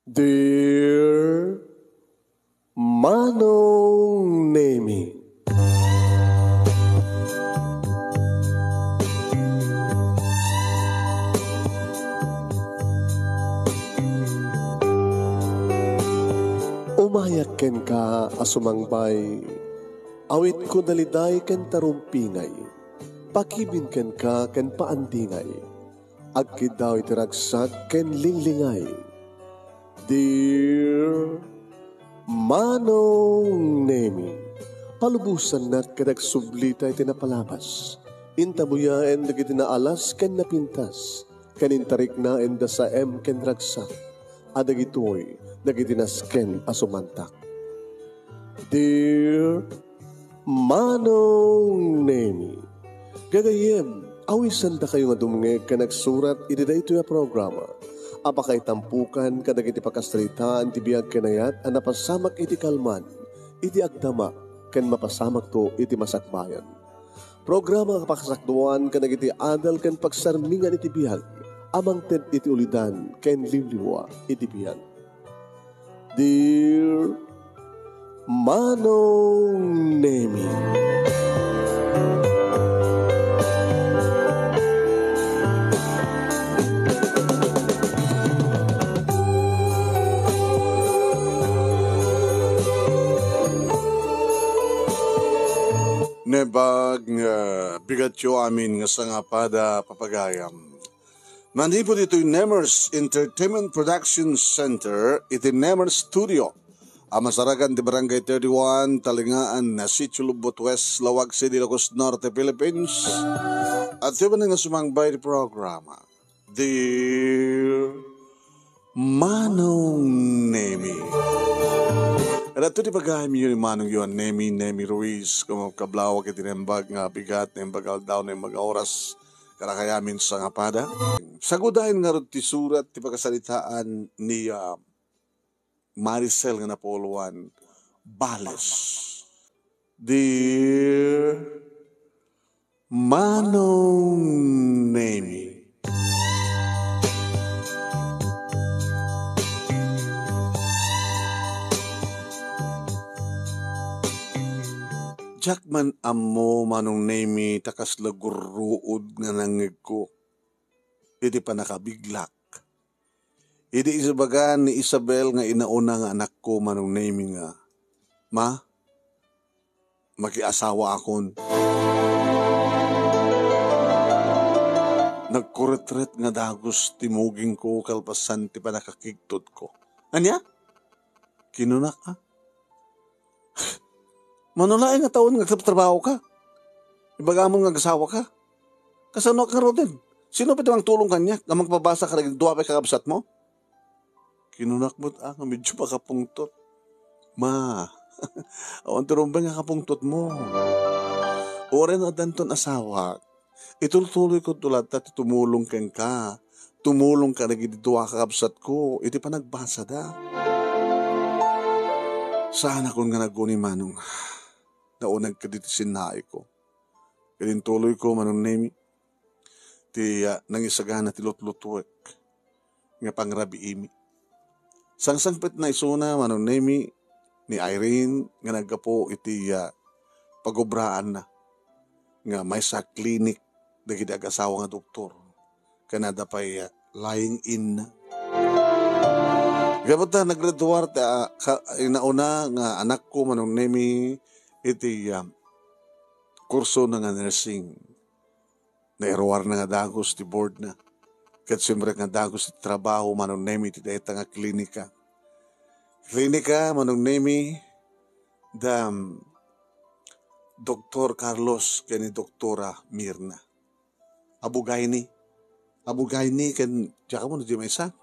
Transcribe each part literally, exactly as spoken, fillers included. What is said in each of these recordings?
Dear Manong Nemi. Umayak kenka a sumangbay, awitko daliday ken tarumpingay, pakibin kenka ken paandingay. Agkiddaw iti ragsak ken linglingay. Dear Manong Nemi, palubosannak ket agsublita iti napalabas. Intabuyaen dagiti naalas ken napintas, ken intariknaen da saem ken ragsak, a dagitoy dagiti nasken a sumantak. Dear Manong Nemi, gagayyem, awisandakayo nga dumngeg ken agsurat iti daytoy a programa a pakaitampukan kadagiti pakasaritaan ti biag ken ayat a napasamak iti kalman, iti agdama, ken mapasamakto iti masakbayan. Programa a pakasakduan kadagiti adal ken pagsarmingan iti biag a mangted iti ulidan ken liwliwa iti biag. Dear Manong Nemi. Naimbag nga bigatyo amin nga sangapada, papagayam. Manipud ditoy Nemers Entertainment Production Center iti Nemers Studio a masarakan ti Barangay thirty-one, Talingaan, na Sitio Lubot West, Laoag City, Ilocos Norte, Philippines. At siya nga sumangbay ti programa, Dear Manong Nemi. Adto ti pagayamyo ni Manong Yuan Nemi, Nemi Ruiz, kumakablawak iti naimbag nga bigat, naimbag aldaw, naimbag a oras, kadakayamin sangapada. Sagudayen ngarud ti surat ti pakasaritaan ni, ah, Maricel nga napuloan, Bales. Dear Manong Nemi. Diak man ammo, Manong Nemi, ta kasla gurruod nga nangngegko iti pannakabiglak. Idi ibaga ni Isabel nga inauna nga anakko, Manong Nemi, nga, "Ma, makiasawaakon." Nagkuretret nga dagus ti mugingko kalpasan ti pannakakigtodko. "Ania?" kinunak, a. Mano laeng nga taon nga agtrabahoka? Ibagamon nga agasawaka. Kasanoak ngaruden? Sino pay ti mangtulong kaniak nga mangpabasa kadagiti dua pay kakabsatmo? Kinunak met, a, nga medyo makapungtot. Ma, awan ti rumbeng nga kapungtotmo. Uray no addanton asawak, itultuloyko latta ti tumulong kenka. Tumulong kadagiti dua a kakabsatko iti panagbasada. Saanakon nga naguni, Manong. Nauneg kadagiti sinnaayko. Ket intuloyko, Manong Nemi, ti, ah, nangisagana ti lutlutuek nga pangrabiimi. Sangsangpetna isuna, Manong Nemi, ni Irene nga naggapu iti, ah, pagobraanna nga maysa a klinik dagiti agasawa nga doktor. Ken adda pay, ah, lying-in. Gapu ta naggraduar ti, ah, ka-, inauna nga anakko, Manong Nemi, iti, ah, kursona nga nursing. Nairuarna nga dagus ti boardna. Ket siempre nga dagus ti trabaho, Manong Nemi, ti dayta nga klinika. Klinika, Manong Nemi, da, um, Doktor Carlos ken ni Doktora Mirna. Abugayni. Abugayni ken, diak ammo no diay maysa.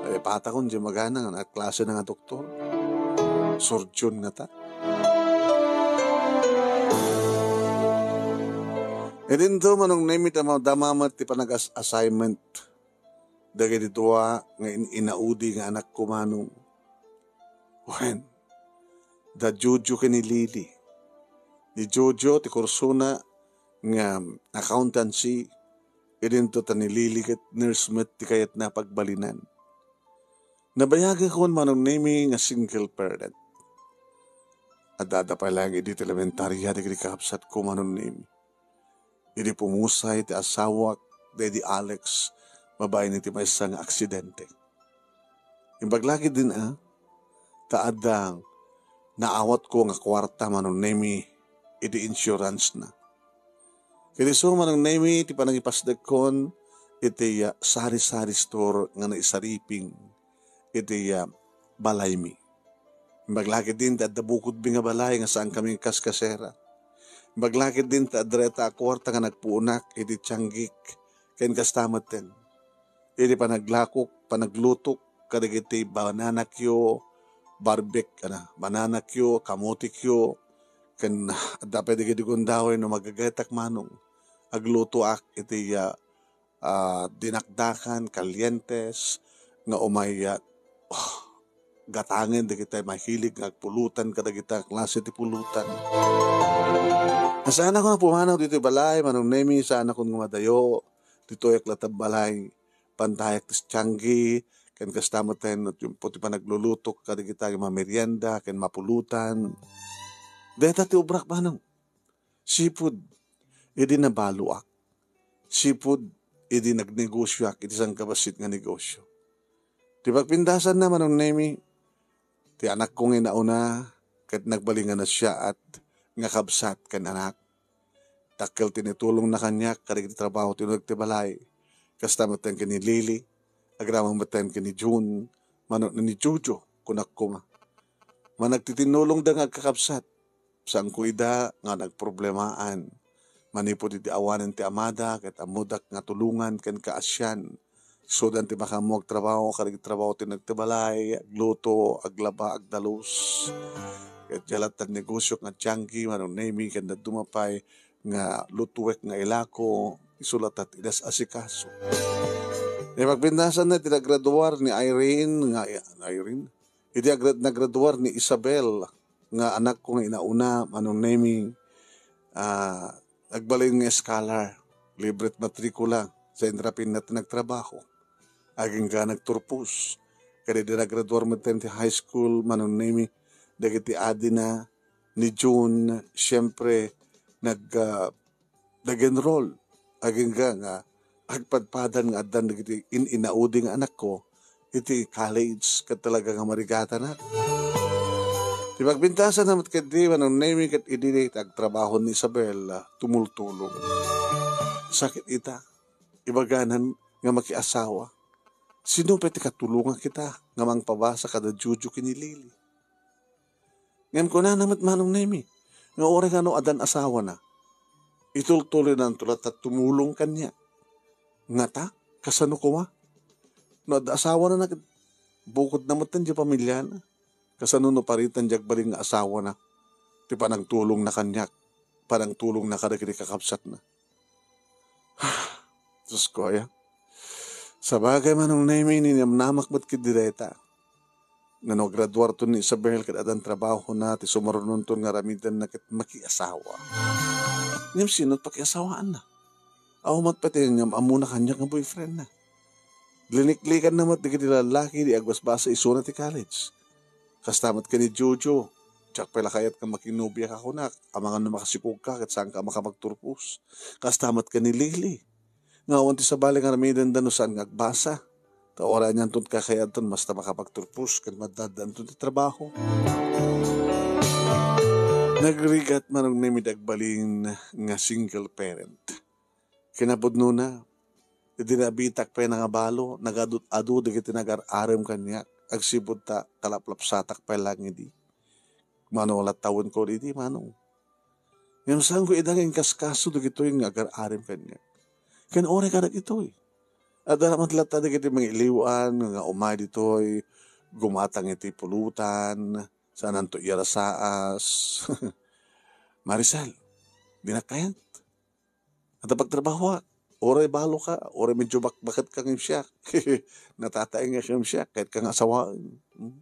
Eh, patakon diay magana nga klase na nga doktor. Surgeon ngata. Idinto, Manong Nemi, ta madama met ti panagas-assignment dagiti dua nga in-, inaudi nga anakko, Manong. Wen, da Jojo ken ni Lily. Ni Jojo ti kursona nga accountancy, idinto ta ni Lily ket nurse met ti kayatna a pagbalinan. Nabayagakon, Manong Nemi, nga single parent. Adda-adda pay laeng idi ti elementaria dagiti kakabsatko, Manong Nemi. Idi pumusay ti asawak, daydi Alex, babaen iti maysa nga aksidente. Imbag la ketdin a, ta adda naawatko nga kuarta, Manong Nemi, idi insurance na. Ket isu, Manong Nemi, ti panangipasdekkon iti, ah, sari-sari store nga naisariping iti, ah, balaymi. Imbag la ketdin ti adda bukodmi nga balay nga saankami nga kaskasera. Imbag la ketdin ti adda dayta a kuarta nga nagpuonak iti tianggik ken kasta metten iti panaglakok, panaglutok kadagiti banana cue, barbecue, ana, banana cue, kamote cue, ken adda pay dagiti gundaway no magagatak, Manong. Aglutoak iti, ah, ah, dinakdakan, kalientes, nga umay, ah, gatangen dagiti mahilig nga agpulutan kadagiti klase ti pulutan. Saanakon nga pumanaw ditoy balay, Manong Nemi, saanakon nga madayo ditoy a latta balay. Pantayak ti tianggi, ken kasta metten ti panaglulutok kadagiti mamerienda ken mapulutan. Dayta ti obrak, Manong. Sipud idi nabaloak. Sipud idi nagnegosioak iti sangkabassit nga negosio. Ti pagpindasanna, Manong Nemi, ti anakko nga inauna ket nagbalin nga nasiaat nga kabsat ken anak. Dakkel ti nitulongna kaniak kadagiti trabaho ti uneg ti balay. Kasta metten ken ni Lily, agraman metten ken ni June, Manong, ni Jojo, kunak koma. Managtitinnulongda nga agkakabsat. Saanko ida nga nagproblemaan. Manipud idi awanen ti amada, ket ammodak nga tulongan ken kaasian. Isudan ti makaammo agtrabaho, kadagiti trabaho ti nagtibalay, agluto, aglaba, agdalus. Ket diay latta ti negosiok nga tianggi, Manong Nemi, ken dadduma pay nga lutuek nga ilako, isu latta ti inas-asikaso. Ipagpindasanna ti nagraduar ni Irene, nga, Irene? Idi agra-, nagraduar ni Isabel, nga anakko nga inauna, Manong Nemi, ah, agbalin nga scholar, libre ti matrikula, sa inrapinna ti nagtrabaho. Agingga nagturpos. Ket idi nagraduar metten ti high school, Manong Nemi, dagiti adina ni June, siyempre, nag-, ah, nag-enroll. Agingga nga agpadpadan nga addan dagiti in-inaudi nga anakko iti college ket talaga nga marigatanak. Ti pagpintasanna met ketdi, Manong Nemi, ket idi ti agtrabaho ni Isabel, ah, tumultulong. Sakit ita, ibaganan nga makiasawa. Sino pay ti katulongak ita nga mangpabasa kada Jojo ken ni Lily? Ngem kunana met, Manong Nemi, nga uray nga no addan asawana, itultuloynanto latta tumulong kaniak. Ngata, kasano koma? No adda asawana, ket bukodna metten diay pamiliana. Kasano no paritan diay agbalin nga asawana ti panangtulongna kaniak, panangtulongna kadagiti kakabsatna? Diosko, aya. Sabagay, Manong Nemi, ninamnamak met ketdi dayta. Nga no agraduarton ni Isabel ket addan trabahona, ti sumarunonton nga aramidenna ket makiasawa. Ngem sino ti pakiasawaanna? Aw met pay ti ngem ammona kaniak nga boyfriendna. Liniklikanna met dagiti lallaki idi agbasbasa isuna ti college. Kasta met ken ni Jojo, diak pay la kayat nga makinobia ka kunak, amangan no makasikog ka ket saan ka makapagturpos. Kasta met ken ni Lily, nga awan ti sabali nga aramidenda no saan nga agbasa. Ta uray anianton kakayatton, basta makapagturpos ken maddaanton ti trabaho. Nagrigat, Manong Nemi, ti agbalin nga single parent. Kinapudnona, idi nabitak pay nga balo, nagadu-adu dagiti nagar-arem kaniak, agsipud ta kalaplapsatak pay laeng idi. Mano la tawenko idi, Manong. Ngem saanko ida nga inkaskaso dagitoy nga agar-arem kaniak. Ken uray kadagitoy, adda met latta dagiti mangiliwan nga umay ditoy, gumatang iti pulutan, saananto iyarasaas. Maricel, dinak kayat. Adda pagtrabahoak. Uray balo ka, uray medyo bakbaket ka ngem siak. Natataeng ka ngem siak, kayat ka nga asawaen. Hmm?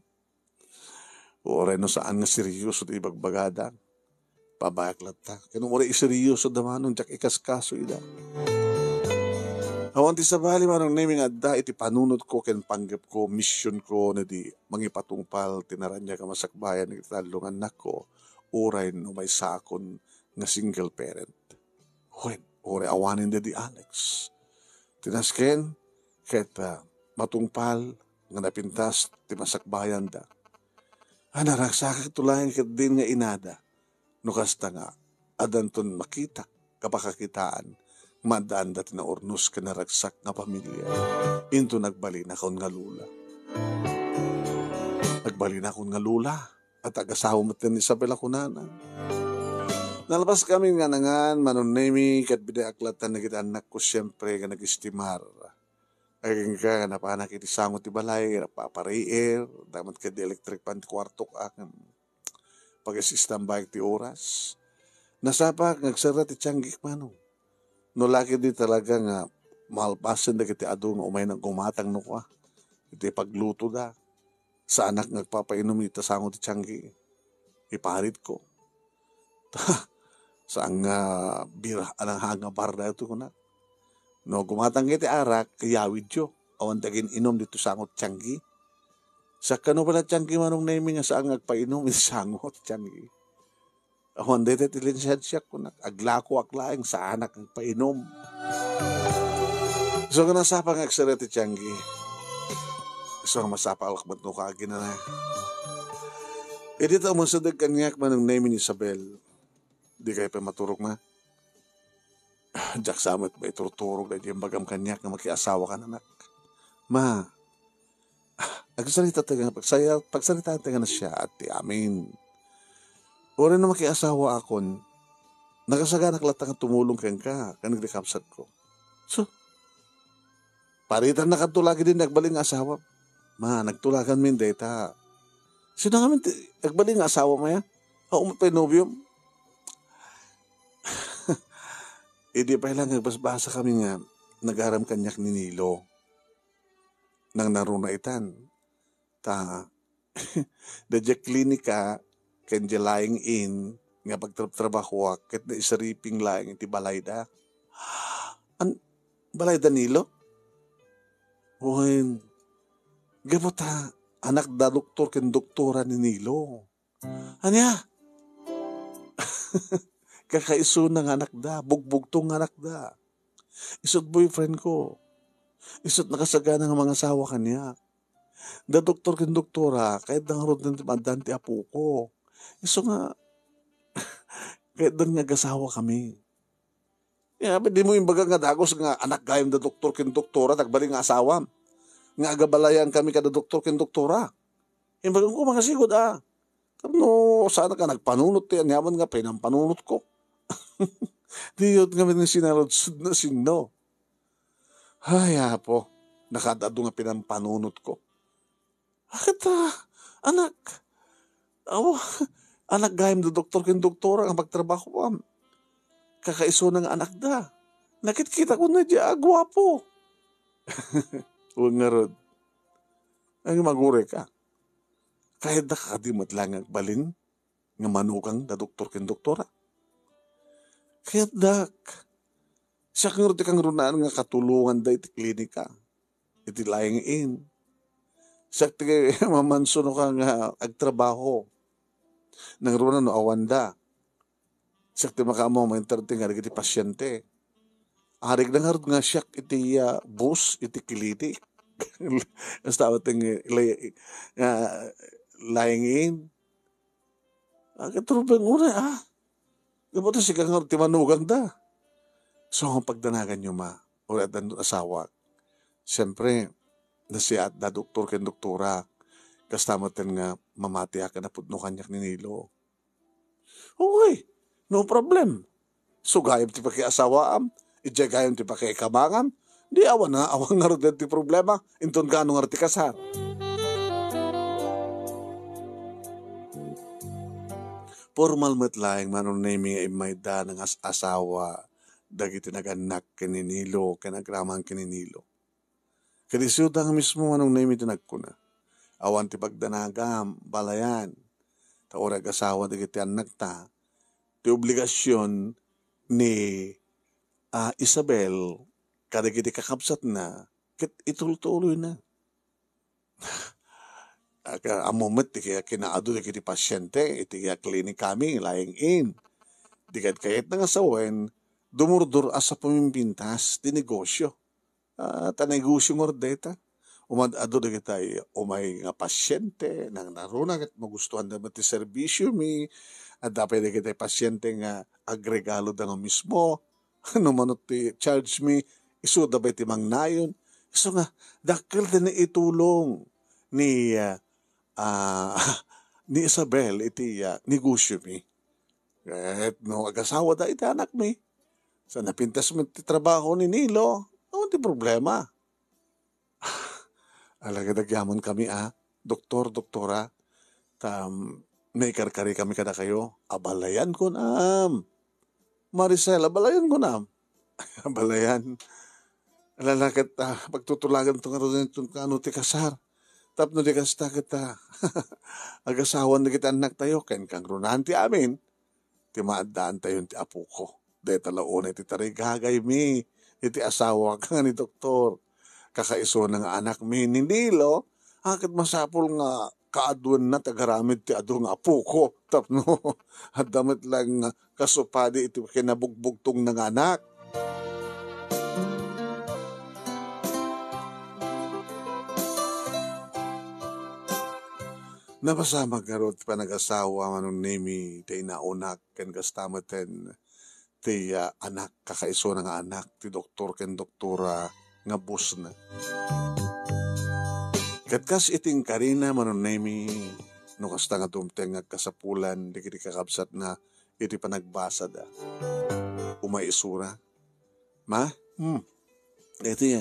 Uray no saan nga seryoso ti ibagbagada, pabayak latta. Ken uray seryoso da, Manong, diak ikaskaso ida. Awan ti sabali, Manong Nemi, nga adda iti panunotko ken panggepko, misionko, no di mangipatungpal ti naraniag a masakbayan iti tallo nga annakko, uray no maysaakon nga single parent. Wen, uray awanen daydi Alex. Ti nasken, ket, ah, matungpal nga napintas ti masakbayanda. Ah, naragsakakto laeng ketdin nga inada. No kasta nga, addanton makitak, kapakakitaan, maaddaanda ti naurnos ken naragsak nga pamilia. Inton agbalinakon nga lula. Agbalinakon nga lula, at agasawa met ni Isabel a kunana. Nalpas kami nga nangan, Manong Nemi, ket bidiak latta dagiti annakko, siempre, nga nagistimar. Agingga, napanak iti sango ti balay, napapariir, damat ket di electric fan ti kuartok, ah, pag-standby ti oras. Nasapak nga agserra ti tianggik, Manong. No la ketdi talaga nga malpasen dagiti adu nga umay naggumatang no kua, iti paglutoda. Saanak nga agpapainum ita sango ti tianggi. Iparitko. Saan nga bira, alang hanga bar da ito, kunak. No gumatang iti arak, yawidyo. Awan dagin inum dito sango ti tianggi. Sakano pala tianggi, Manong Nemi, nga saan nga agpainum iti sango ti tianggi. Awan dayta ti lisensiak, kunak. Aglakoak laeng, saanak agpainum. So, nga nasapa nga agserra ti tianggi. So, nga masapa ak met no kaginana. Idi ta umasideg kaniak, Manong Nemi, ni Isabel. Di kayo pa maturog, ma? Diak sa met maiturturog daydi imbagam kaniak nga makiasawa ka, anak. Ma, agsarita ta nga pagsaya-, pagsarita ta nga nasya at ti amin. Uray no makiasawa akon, nakasaganak latta nga tumulong kenka, ken iti kabsatko. So, paritan na kadto lagi din nagbalin nga asawa. Ma, nagtulagan min dayta. Sino ngamin ti agbalin nga asawa, maya? Ako met pay nobiom. Idi pay lang nagbasbasa kami nga nagaram kaniak ni Nilo. Nang naruna itan, ta, da diay klinika ken diay lying-in nga pagtrabtrabahoak ket naisariping laeng iti balayda. An-, balayda Nilo? Wen, gapu ta anak da doktor ken doktora ni Nilo. Ania? Kakaisuna nga anak da, bugbugto nga anak da. Isut boyfriend ko. Isut nakasagana nga mangasawa kaniak. Da doktor ken doktora, kayatda ngarud ti maaddaan ti apoko. Isu nga, kayatdan nga agasawa kami. Ya, di mo imbaga nga dagus nga anak gayam da doktor ken doktora, nagbalin nga asawam. Nga agabalayan kami kada doktor ken doktora. Imbagam ko, makasigud, ah. Tapno saan ka nagpanunot ti aniaman nga pinampanunot ko. Diyot nga sinaludsod na sino. Ay, Apo, nakaad-adu nga pinampanunot ko. Akat, ah, anak. Aw, anak gayam da doktor ken doktora nga pagtrabahoam. Kakaisuna nga anak da. Nakitkita ko na di agwapo. Wen ngarud. Ay, magure ka. Kayatda kadi met lang agbalin nga manugang da doktor ken doktora. Kayatdak. Siak ngarud ti kangrunaan nga katulonganda iti klinika, iti lying-in. Siak ti mamansuno ka nga agtrabaho. Nangruna no awanda. Siak ti makaammo nga ma-entertain kadagiti pasyente. Arigna ngarud nga siak iti, ah, boss iti klinik. Basta awaten nga lay-, nga lying-in. Agay, turubeng uray, ah. Gapu ta sika ngarud ti manugangda. So, nga pagdanaganyo, ma, uray addan asawak. Siyempre, nasiatda doktor ken doktora. Kasta met nga mamatiak ken napudno kaniak ni Nilo. Okay, no problem. So gayam ti pakiasawaam, idiay gayam ti pakikamangam, di awan nga, awan ngarud ti problema, inton kaano ngarud ti kasar. Pormal met laeng, Manong Nemi, nga immayda nga as-asawa dagiti nagannak ken ni Nilo, ken agraman ken ni Nilo. Ket isuda nga mismo, Manong Nemi, ti nagkuna, awan ti pagdanagam, balayan. Ta uray agasawa dagiti annakta, ti obligasion ni, ah, Isabel kadagiti kakabsatna ket itultuloyna. Aga, ammo met ti kinaadu dagiti pasiente iti klinikami laeng in. Di kayatna nga sawen, dumurdur-as a pumimpintas ti negosio. Ah, ta negosio ngarud dayta. Umad-adu dagitay umay nga pasiente, nangngaruna ket magustuanda met ti serbisiomi. Adda pay dagitay pasiente nga agregaloda nga mismo. No mano ti charge mi, isuda pay ti mangnayon. Isu nga, dakkel ti naitulong ni, ah, ah, ni Isabel iti, ah, negosio mi. Ket no agasawada iti anak mi, sa napintas met ti trabaho ni Nilo, awan ti problema. Alagad agyaman kami a, doktor, doktora, ta, um, naikarkari kami kadakayo. Abalayan kunam. Maricel, abalayan kunam. Abalayan. Alalakat, ah, pagtutulagan to nga ron ito kano ti kasar. Tapno di kasta ket, ah, agasawan dagiti annaktayo, ken kangrunaan ti amin, ti maaddaantayon ti apoko. Dayta la unay ti tarigagaymi iti asawak nga ni doktor. Kakaisuna nga anakmi ni Nilo, a ket masapul nga kaaduenna ti agaramid ti adu nga apoko tapno adda met laeng nga kasupadi iti kinabugbugtongna nga anak. Napasamak ngarud ti panagasawa, Manong Nemi, ti inaonak ken kasta met ti, ah, anak, kakaisuna nga anak ti doktor ken doktora nga bossna. Ket kas iti inkarina, Manong Nemi, no kasta nga dumteng nga agkasapulan dagiti kakabsatna iti panagbasada. Umay isuna, "Ma, hmm, iti,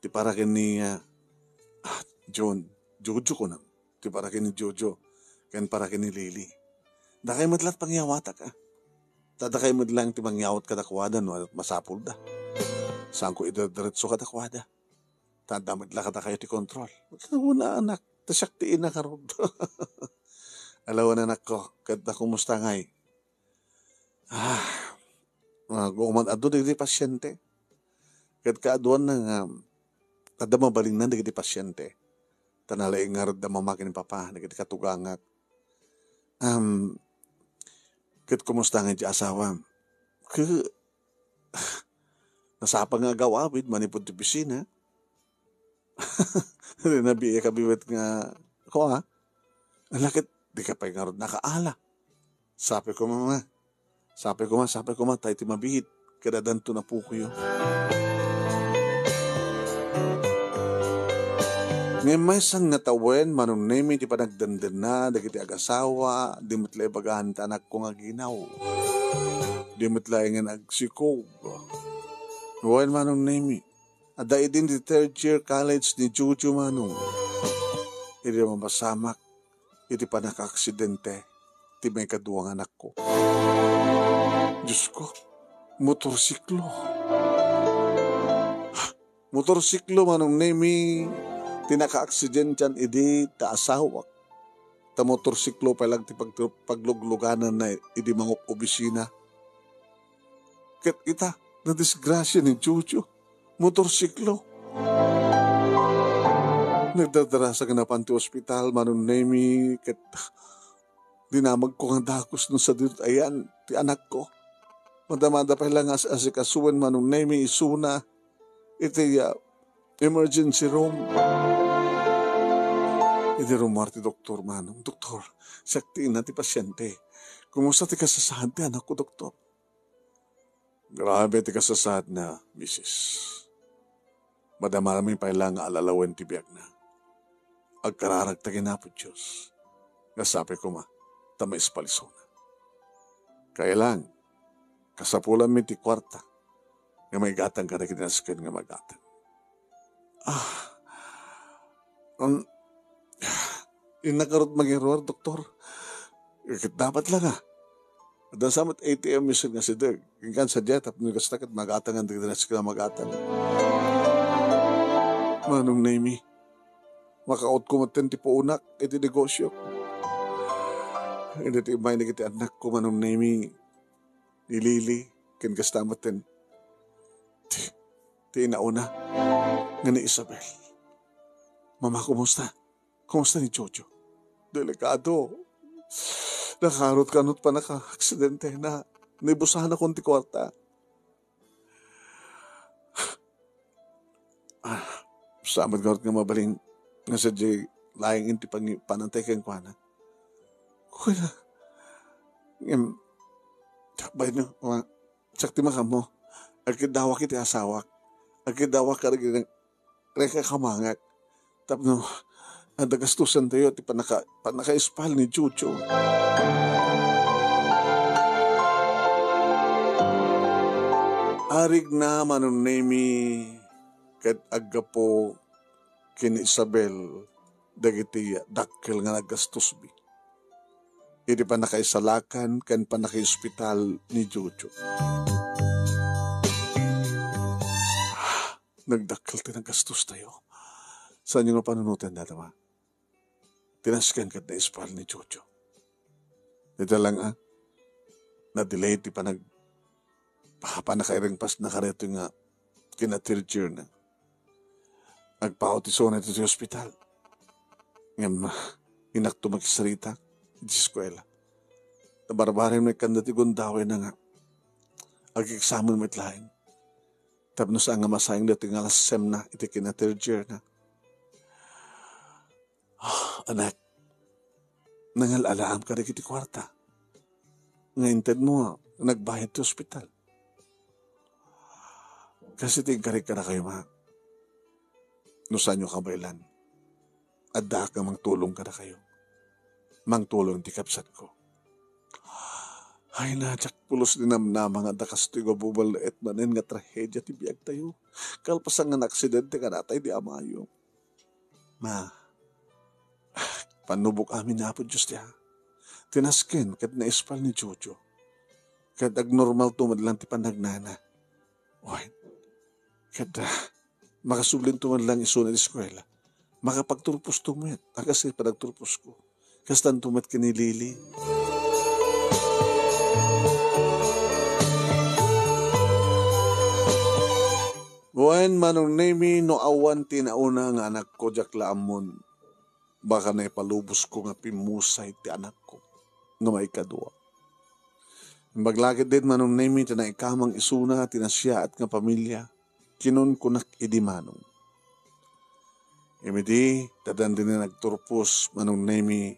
ti para ken ni, ah, ah, John, Jojo kunam. Ti para ken ni Jojo, ken para ken ni Lily. Dakay met laeng pangyawatak, ah. Ta dakay met laeng ti mangyawat kadakuada no masapulda. Saanko idiretso kadakuada. Ta adda met la kadakayo ti kontrol." "Ket una, anak, ta siak ti ina ngarud." "Alawen, anakko, ket ta kumusta ngay?" Ah, ah, umad-adu dagiti pasiente. Ket kaaduanna nga adda mabalinnan dagiti pasiente. Ta nalaing ngarud a mamati ni Papa dagiti katugangak. Am, ket kumusta nga ti asawam? Ket nasapa nga agawawid manipud ti opisina. Nabiit ka biwet nga, kua, ala ket, di ka pay ngarud nakaala. Sapay koma, ma. Sapay koma, sapay koma, tay ti mabiit. Kadadanto na po kayo. Ngem maysan nga tawen, Manong Nemi ti panagdandanna dagiti agasawa, di met la ibagaan ti anakko nga aginaw. Di met la ingen agsikog. Wen, Manong Nemi, adda idin ti third year college ni Jojo, Manong. Idi mapasamak iti panakaaksidente ti maikadua nga anakko. Diosko, motorsiklo. Motorsiklo, Manong Nemi, ti nakaaksidentian idi ta asawak. Ta motorsiklo pay laeng ti pag-, pagluglugananna idi mangop-obisina. Ket ita, nadisgrasia ni Jojo. Motorsiklo. Nagdadarasag a napan ti ospital, Manong Nemi, ket dinamagko nga dagus no sadino ti ayan ti anakko. Madamada pay laeng nga as-asikasuen, Manong Nemi, isuna iti, ah, emergency room. Idi rummuar ti doktor, Manong, "Doktor, siak ti ina ti pasiente. Kumusta ti kasasaad ti anakko, doktor?" "Grabe ti kasasaadna, misis. Madamami pay laeng nga alalawen ti biagna. Agkararagta ken Apo Dios. Nga sapay koma, ta maispalisona. Kaya laeng, kasapulanmi ti kuarta nga maigatang kadagiti nasken nga magatang." Ah, um, innak ngarud mangiruar, doktor. Ket dapat la nga. Adda sa met A T M machine nga sideg. Inkan sa diay tapno kasta ket magatangan dagiti nasken a magatang. Manong Nemi, makautko metten ti puonak iti negosio. Idi ti immay dagiti annakko, Manong Nemi, ni Lily, ken kasta metten ti, ti inauna nga ni Isabel. Mama, kumusta? Kumusta ni Jojo? Delikado. Nakarot kano ti pannakaaksidentena. Naibusanakon ti kuarta. Ah, saan met ngarud nga mabalin nga sadiay laeng ti pangi-, panantay kenkuana. Kuana, ngem, sakbay no, wa-, siak ti makammo. Agkiddawak iti asawak. Agkiddawak kadagiti nagkakamangak. Tapno, adda gastusantayo ti pannaka-, pannakaispal ni Jojo. Arigna, Manong Nemi, ket aggapu ken Isabel dagiti dakkel nga naggastusmi iti pannakaisalakan ken pannakaiospital ni Jojo. Nagdakkel ti naggastustayo. Saanyo nga panunoten dayta, Ma? Tinasken ket naispal ni Jojo. Ita lang, ah, na-delay ti panag-, pa-, pannakairingpas na karetoy nga kina third year na. Agpaut isuna iti ospital. Ngem, ah, inakto makisarita iti eskuela. Nabarbarem met kanda ti gundawayna nga ag-examen met laeng. Tapno saan nga masaing daytoy nga alas siyem na iti kina third year na. Ah, anak, nangal-alaam kadagiti kuarta nga intedmo nga nagbayad ti ospital. Kas iti inkarik kadakayo, Ma, no saanyo kabaelan, addaak nga mangtulong kadakayo. Mangtulong ti kabsatko. Ay, na, diak pulos dinamnama nga adda kastoy nga bubuleet manen nga trahedia ti biagtayo. Kalpasan nga naaksidente kadata idi amayo. Ma, pannubok amin ni Apo Dios ti, a, tinasken ket naispal ni Jojo. Ket agnormalto met lang ti pannagnana. Wen, ket, a, makasublinto met lang isuna iti eskuela. Makapagturposto met, a, kas ti panagturposko. Kastanto met ken ni Lily. Wen, Manong Nemi, no awan ti nauna nga anakko, diak la ammon. Baka naipalubosko nga pimmusay ti anakko nga maikadua. Imbag la ketdin, Manong Nemi, ti naikamang isuna ti nasiaat nga pamilia, kinunkunak idi Manong. Imidi, ta dandani nagturpos, Manong Nemi,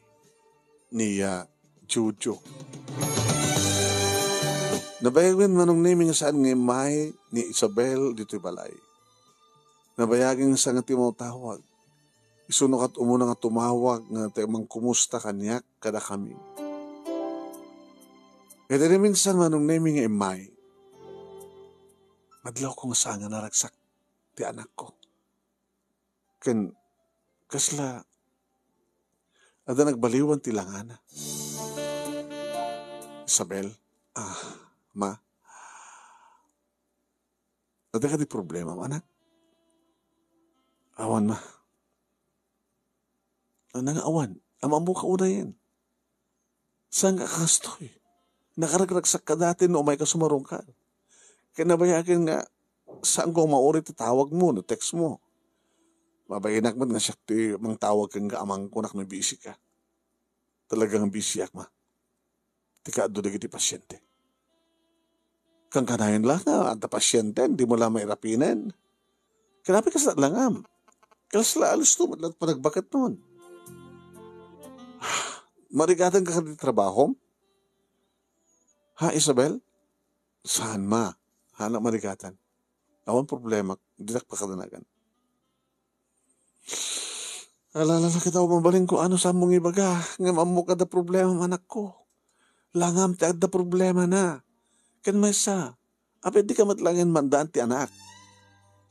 ni, a, Jojo. Nabayagen, Manong Nemi, nga saan nga immay ni Isabel ditoy balay. Nabayagen nga saan nga timaw-tawag. Isuno ket umuna nga tumawag nga ti mangkumusta kaniak kadakami. Ket idi minsan, Manong Nemi, nga immay, madlawko nga saan nga naragsak ti anakko. Ken kasla adda nagbaliwan ti langana. Isabel, a, Ma, adda kadi problemam, anak? Awan, Ma. Ania nga awan? Am-ammoka unayen. Saan nga kastoy? Nakaragragsakka dati no umayka sumarungkar. Ket nabayagen nga saanko mauri ti tawagmo no textmo. Mabainak met nga siak ti mangtawag kenka, amangko, no bisika. Talaga nga bisiak, Ma. Ti kaadu dagiti pasiente. Kankanayon la nga adda pasiente, dimo la mairapinen. Ket apay kasla langam? Kasla alisto met la ti panagbaketmon. Marigatanka kadi trabahom? Ha, Isabel? Saan, Ma? Haanak marigatan. Awan problema, ditak pakadanagan. Ala, ala, ala, ket awan mabalinko, ano saanmo nga ibaga? Ngem ammok adda problemam, anakko. Langam ti adda problemana. Ken maysa, apay dika met laeng maddaan ti anak?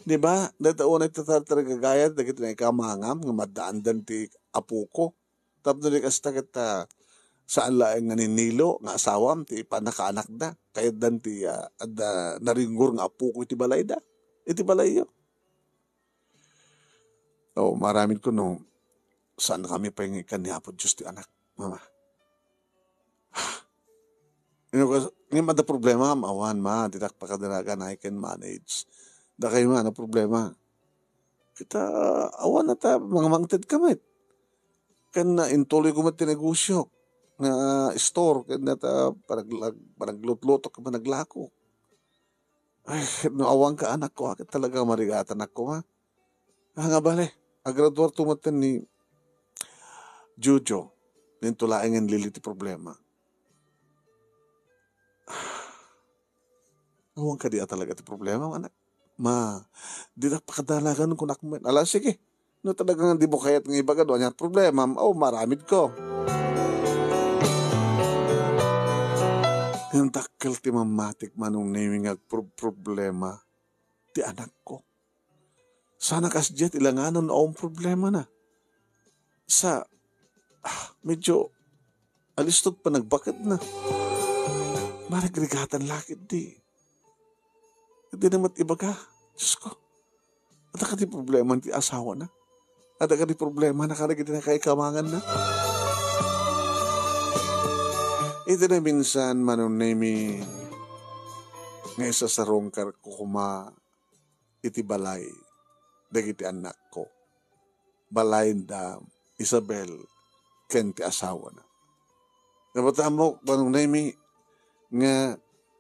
Di ba? Dayta unay ti tartarigagayat dagiti naikamangam nga maddaandan ti apoko. Tapno di kasta ket, a, saan laeng nga ni Nilo nga asawam ti pannakaanakda. Kayatdan ti, a, adda naringgor nga apoko iti balayda. Iti balayyo. O, maaramidko no saankami pay nga ikkan ni Apo Dios ti anak, Mama. Ngem kas-, ngem adda problemam? Awan, Ma, ditak pakadanagan, I can manage. Dakay man a problema. Ita, awan na ta, mangmangted ka met. Ken na, intuloy ko met ti negosyo nga store, ken na ta, panaglag-, panaglutluto, ken panaglako. Ay, no awan ka, anakko, ket talaga marigatan ako, ma. Ah, nga bale, agraduar to met ni Jojo, nen tulaengen lili ti problema. Awan kadi a talaga ti problema, anak. Ma, dita pakadalagan kunak met. Ala, sige. No talaga nga di mo kayat nga ibaga, no anya problema, o, maramid ko. Ngem dakkel ti mammatik, Manong Nemi, nga agprob-, problema ti anakko. Sana kasdiay ti langanan a um problema na. Sa, ah, medyo alistog pa nagbaket na. Marigrigatanla ketdi. Di na met ibaga. Diyos ko. Adda kadi problema ti asawa na? Adda kadi problema na kadagiti nakaikamangan na? Iti na minsan, Manong Nemi, nga isasarungkar ko koma iti balay dagiti annakko. Balay da Isabel ken ti asawana. Napatamo, Manong Nemi, nga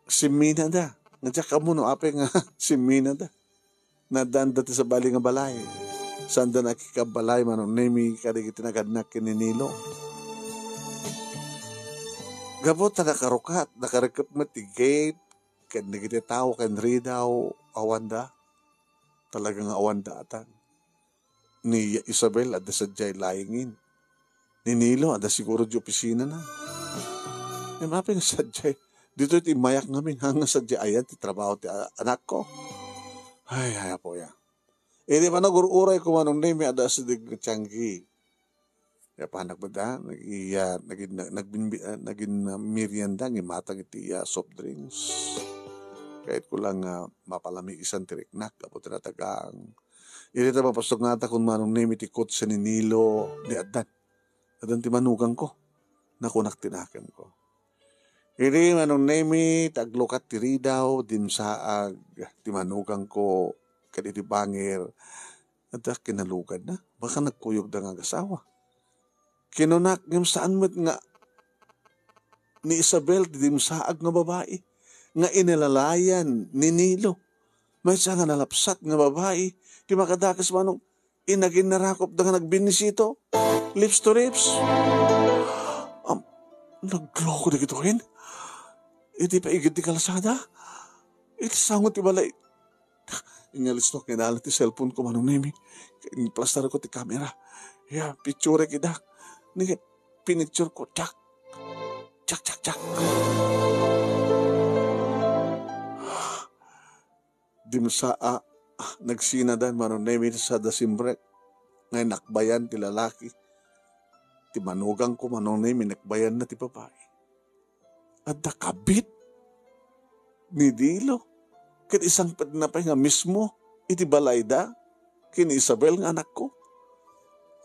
simminada. Nga diak ammo no apay nga simminada. Naddanda ti sabali nga balay. Saanda nakikabbalay, Manong Nemi, kadagiti nagannak ken ni Nilo. Gapu ta nakarukat, nakarekep met ti gate, ken dagiti tao ken ridaw, awanda. Talaga nga awanda atan. Ni Isabel, adda sadiay laingin. Ni Nilo, adda siguro di opisina na. Ngem apay nga sadiay. Ditoy ti mayak ngamin, nga sadiay ayan ti trabaho ti a-, anakko. Ay, ay, apo ya. Idi panagur-uray ko, Manong Nemi, adda asideg nga tianggi. Ya, panak met da, nag-, iya, nagin, nag-, nagbinbi-, ah, nagin, ah, merienda, ngimatang iti, ah, soft drinks. Kayat ko lang, ah, mapalamisan ti riknak, apo ti natagang. Iti ta mapastok nga ta kun Manong Nemi ti kotse ni Nilo, di addan. Addan ti manugang ko. Nakunak ti nakem ko. Idi Manong Nemi, ti aglukat ti ridaw, dimsaag ti manugang ko, ket iti bangir, adda kinalugad na. Baka nagkuyog da nga agasawa. Kinunak, ngem saan met nga ni Isabel ti dimsaag nga babai nga inalalayan ni Nilo. Maysa nga nalapsat nga babai ti makadakes manong inaginnarakop da nga nagbinisito. Lips to lips. Am, nagloko dagitoyen. Iti paigid ti kalsada. Iti sango ti balay. Inyalistok nga inalan ti cellphone ko, Manong Nemi. Inplastar ko ti camera. Ya, picture kita. Ni pinicture ko, tsak. Tsak, tsak, tsak. Dimsa a, ah, nagsinadan, Manong Nemi, sa dasimrek. Nga inakbayan ti lalaki. Ti manugang ko, Manong Nemi, inakbayan na ti babai. Adda kabit ni Nilo. Ket isangpetna pay nga mismo iti balayda ken ni Isabel nga anakko.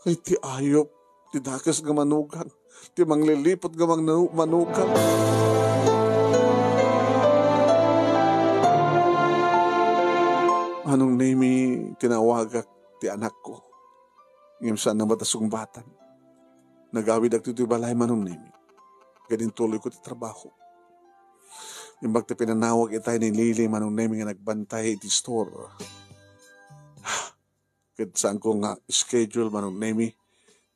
Ay, ti ayup, ti dakes nga manugang, ti mangliliput nga mangnu-, manugang. Manong Nemi, tinawagak ti anakko. Ngem saan na met a sungbatan. Nagawid dagitoy balay, Manong Nemi. Ket intuloy ko ti trabaho. Imbag ti pinanawag itay ni Lily, Manong Nemi, nga nagbantay iti store. Ket saanko nga schedule, Manong Nemi,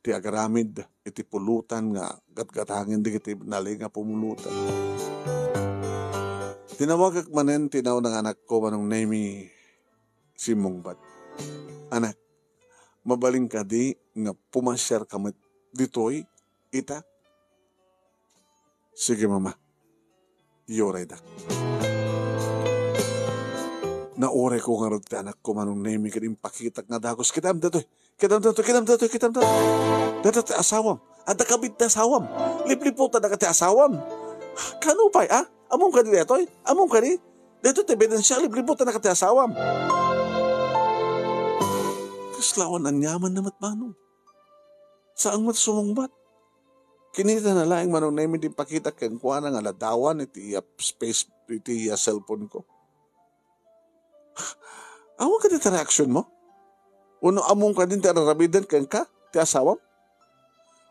ti agaramid iti pulutan nga gatgatangen dagiti nali nga pumulutan. Tinawagak manen ti nauna nga anakko, Manong Nemi, simmungbat. Anak, mabalin kadi nga pumasiar ka met ditoy ita? Sige, Mama. Iyuraydak. Nauray ko ngarud ti anakko, Manong Nemi, ket impakitak nga dagus. Kitam datoy. Kitam datoy, kitam datoy, kitam datoy. Datoy ti asawam. Adda kabit ti asawam. Lipliputan na ti asawam. Kano pay, ah? Among kadi datoy? Among kadi? Datoy ti ebidensia, lipliputan na ti asawam. Kaslawan aniaman na met, Manong. Saan met sumungbat? Kinita na laeng, Manong Nemi, ti impakitak kenkuana nga ladawan iti iya space, iti iya cellphone ko. Awan kadi ti reaksionmo? Wenno ammom kadi ti ar-aramiden kenka ti asawam?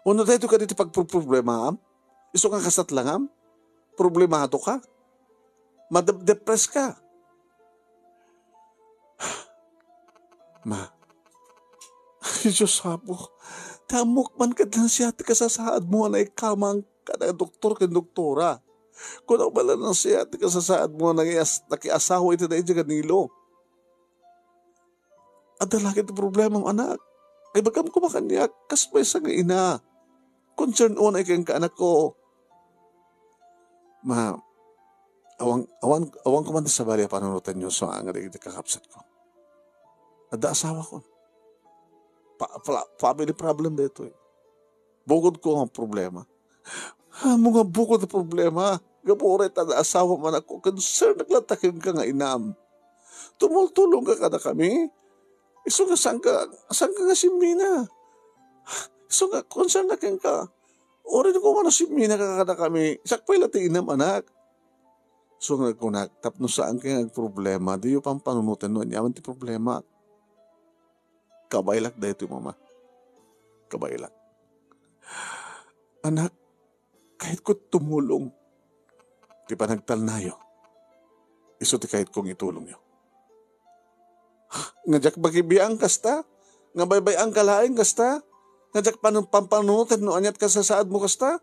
Wenno daytoy kadi ti pagproproblemaam? Isu nga kasat langam? Problemado ka? Madep-, depress ka? Ma, ay, Diyos, Apo, ti ammok man ket nasiat ti kasasaadmo a naikamang kada doktor ken doktora. Kunak man la nasiat ti kasasaadmo a nangias-, nakiasawa iti daydi Danilo. Adda la ket ti problemam, anak. Ibagam koma kaniak, kas maysa nga ina. Concern unay kenka, anakko. Ma, awan, awan, awan ko man ti sabali a panunotenyo sa nga dagiti kakabsatko. Adda asawakon. Pa-, pa-, family problem daytoy. Bukodko nga problema. Ammom nga bukod a problema. Gapu uray ta adda asawam, anakko, concern ak latta kenka nga inam. Tumultulongka kadakami. Isu nga saanka, saanka nga simmina. Isu nga concern na kenka. Uray no koma no simminaka kadakami, siak pay la ti inam, anak. Isu nga kunak, tapno saanka nga agproblema, diyo pampanunoten no aniaman ti problema. Kabaelak daytoy, Mama. Kabaelak. Anak, kayatko tumulong. Ti panagtalnayo, isu ti kayatkong itulongyo. Nga diak makibiang kasta? Nga baybay-angka laeng kasta? Nga diak panu-, pampanunoten no aniat kasasaadmo kasta?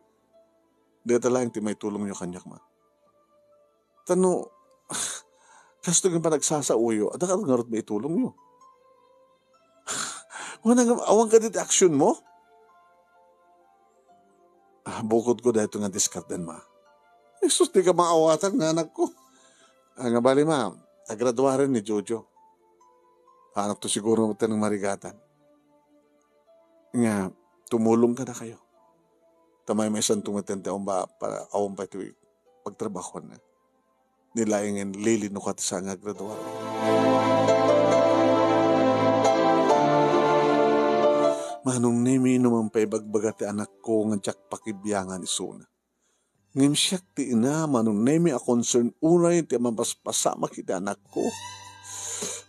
Dayta laeng ti maitulongyo kaniak, Ma. Tano, kastoy nga panagsasaoyo, adda ka ngarud maitulongyo. Wana nga, awan kadi ti aksionmo? Ah, bukodko daytoy nga diskarten, Ma. Jesus, di ka maawatan nga anakko. Ah, nga bali, Ma, agraduaren ni Jojo. Anakto siguro met ti nang marigatan. Nga, tumulong kadakayo. Ta maymaysanto met ti awan ba, para awan pay ti pagtrabahoanna. Ni laengen lilinuka ti saan nga agradua. Manong Nemi, no man pay ibagbaga ti anakko nga diak pakibiangan isuna. Ngem siak ti ina, Manong Nemi, a concern unay ti mapaspasamak iti anakko.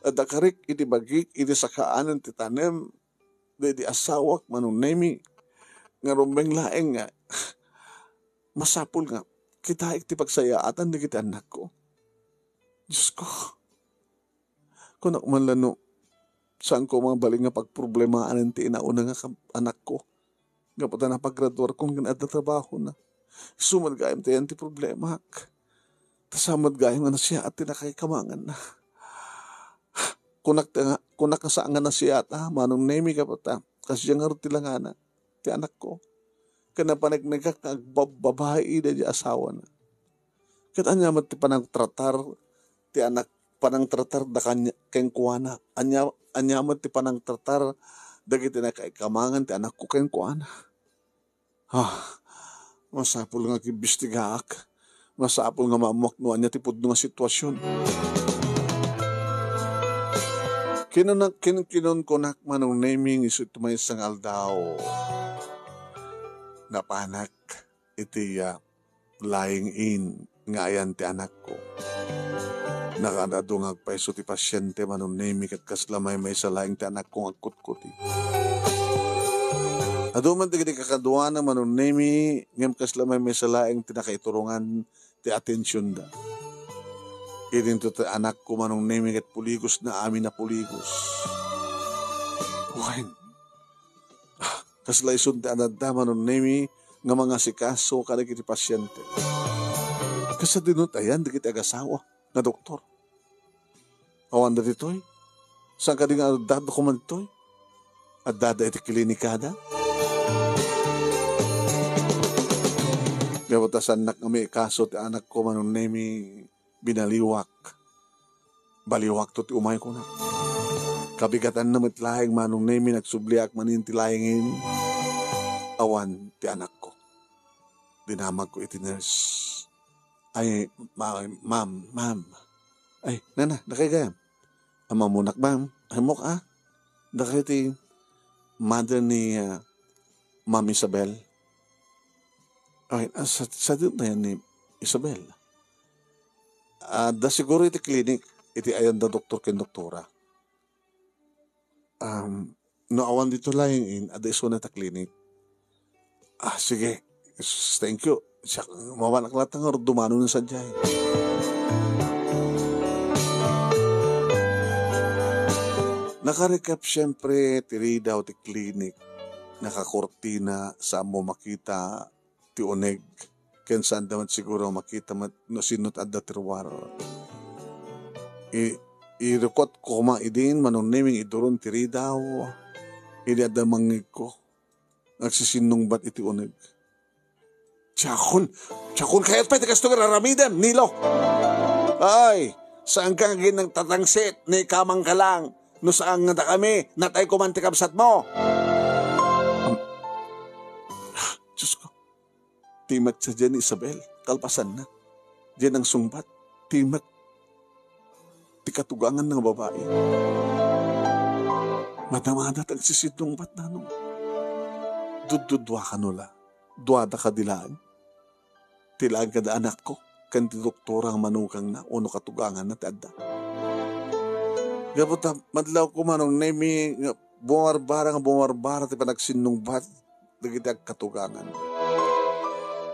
Adda karik iti bagik iti sakaanen ti tanem, daydi asawak, Manong Nemi, nga rumbeng laeng nga masapul nga kitaek ti pagsayaatan dagiti annakko. Diosko, kunak man la no saanko mabalin nga pagproblemaanen ti inauna nga kab-, anakko. Gapu ta napagraduarkon ken adda trabahona. Isu met gayam ti ayan ti problemak. Ta saan met gayam nga nasiaat ti nakaikamanganna. Kunak ta nga, kunak nga saan nga nasiaat, a, Manong Nemi, gapu ta kasdiay ngarud ti langana ti anakko. Ken napaneknekak nga agbabbabai daydi asawana. Ket ania met ti panangtratar ti anak, panangtratar da kanya-, kenkuana? Ania, ania met ti panangtratar dagiti nakaikamangan ti anakko kenkuana? Ah, masapul nga agimbistigaak. Masapul nga maammuak no ania ti pudno nga situasion. Kinuna-, kin-, kinunkunak, Manong Nemi, isu ti maysa nga aldaw. Napanak iti, ah, lying in nga ayan ti anakko. Nakaad-adu nga agpayso ti pasiente, Manong Nemi, ket kasla maymaysa laeng ti anakko nga agkutkuti. Adu met dagiti kakaduana, Manong Nemi, ngem kasla maymaysa laeng ti nakaiturongan ti atensionda. Idinto ti anakko, Manong Nemi, ket puligosna amin a puligos. Wen, ah, kasla isun ti anadda, Manong Nemi, nga mangasikaso kadagiti pasiente. Kasadino ti ayan dagiti agasawa nga doktor? Awan da ditoy? Saan kadi nga adda koma ditoy? Adda da iti klinikada? Gapu ta saannak nga maikaso ti anakko, Manong Nemi, binaliwak. Baliwakto ti umay, kunak. Kabigatanna met laeng, Manong Nemi, nagsubliak manen ti laengen. Awan ti anakko. Dinamagko iti nurse. Ay, ma-, ma'am, ma'am. Ay, nana, dakay gayam. Ammonak, ma'am. Ammok, a. Dakay ti mother ni, ah, Ma'am Isabel. Ay, ah, sa-, sadino ti ayan ni Isabel? Adda siguro iti clinic, iti ayan da doktor ken doktora. Um, no awan dito laeng in, adda isuna ta clinic. Ah, sige. S-, thank you. Siak, mawanak latta nga dumano na sadiay. Nakarekap siyempre ti ridaw ti clinic. Nakakortina, saan mo makita ti uneg. Ken saanda met siguro makita met no sino ti adda ti ruar. I-, irukot ko koma idin, Manong Neming, iduron ti ridaw. Idi adda mangngegko, agsisinnungbat iti uneg. Diakon, diakon, kayat pay ti kastoy nga aramidem, Nilo. Ay, saanka nga aginnang tatangsit, ni kamang ka lang. No saan nga dakami, natay ko man ti kabsatmo. Am-, Diyos ko, ti met sadiay ni Isabel, kalpasanna. Diay nangsungbat, ti met ti katugangan nga babai. Madamada ti agsisinnungbat, Nanong. Duddudua kano la. Duada kadi laeng. Ti laeng kada anakko, ken ti doktora nga manukangna, wenno katuganganna ti adda. Gapu ta, madlawko, Manong Nemi, nga bumarbara nga bumarbara ti panagsinnungbat dagiti agkatugangan.